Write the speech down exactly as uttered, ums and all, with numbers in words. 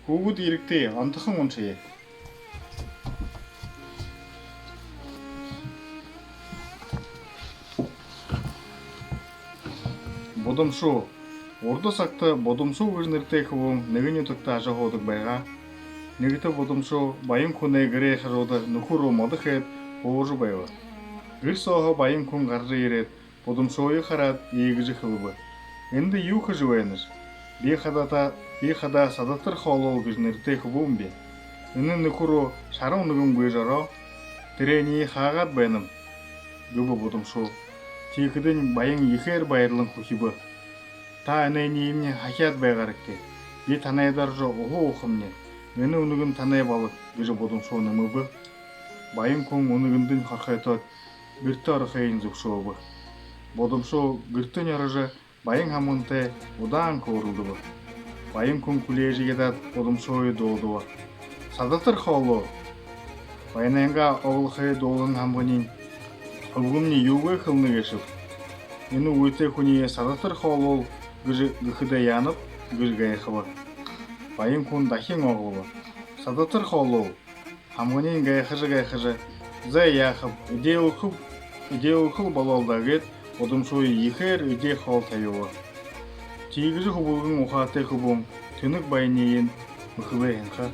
Хүүгэд, ерэгты, онтохон уншая. Будамшуу. Урда сагта Будамшуу гэжэ нэрэтэй хүбүүн нэгэ нютагта ажаһуудаг байгаа. Нэгэтэ Будамшуу баян хүнэй гэрэй хажууда нүхэ руу модо хээд һуужа байба. Гэр сооһоо баян хүн гаража ерээд, Будамшууе хараад, иигэжэ хэлэбэ: «Эндэ юу хэжэ байнаш?» «Би хадаа, би хадаа Садатар Хоолоол гэжэ нэрэтэй хүбүүмби. Энэ нүхэ руу шара үнэгэн гүйжэ ороо. Тэрээниие хаагаад байнаб», — гэбэ Будамшуу. Тиихэдэнь баян ехээр баярлан хүхибэ: «Та энээнииемни хахяад байгаарагты. Би танайда орожо уһа уухамни. Энэ үнэгэн танай болог», — гэжэ Будамшуу нэмэбэ. Баян хүн үнэгэндэнь хорхойтоод, гэртэ орохыень зүбшөөбэ. Будамшуу гэртэнь орожо, баян һамгантай удаан хөөрэлдэбэ. Баян хүн хүлеэжэ ядаад, Будамшууе дуудаба: «Садатар Хоолоол, баянайнгаа оглохые дуулаһан һамганиинь хүбүүмни юугээ хэлэнэ гээшэб? Энэ үгытэй хүниие Садатар Хоолоол гэжэ гэхэдээ яанаб?» — гэжэ гайхаба. Баян хүн дахин оглобо: «Садатар Хоолоол». Һамганиинь гайхажа, гайхажа: «Зай, яахаб, эдеэ үгэхэ, эдеэ үгэхэл болоол даа», — гээд, Будамшууе ехээр эдеэ хоол табиба. Тиигэжэ хүбүүгэн ухаатай хүбүүн тэнэг баяниие мэхэлээ һэн ха.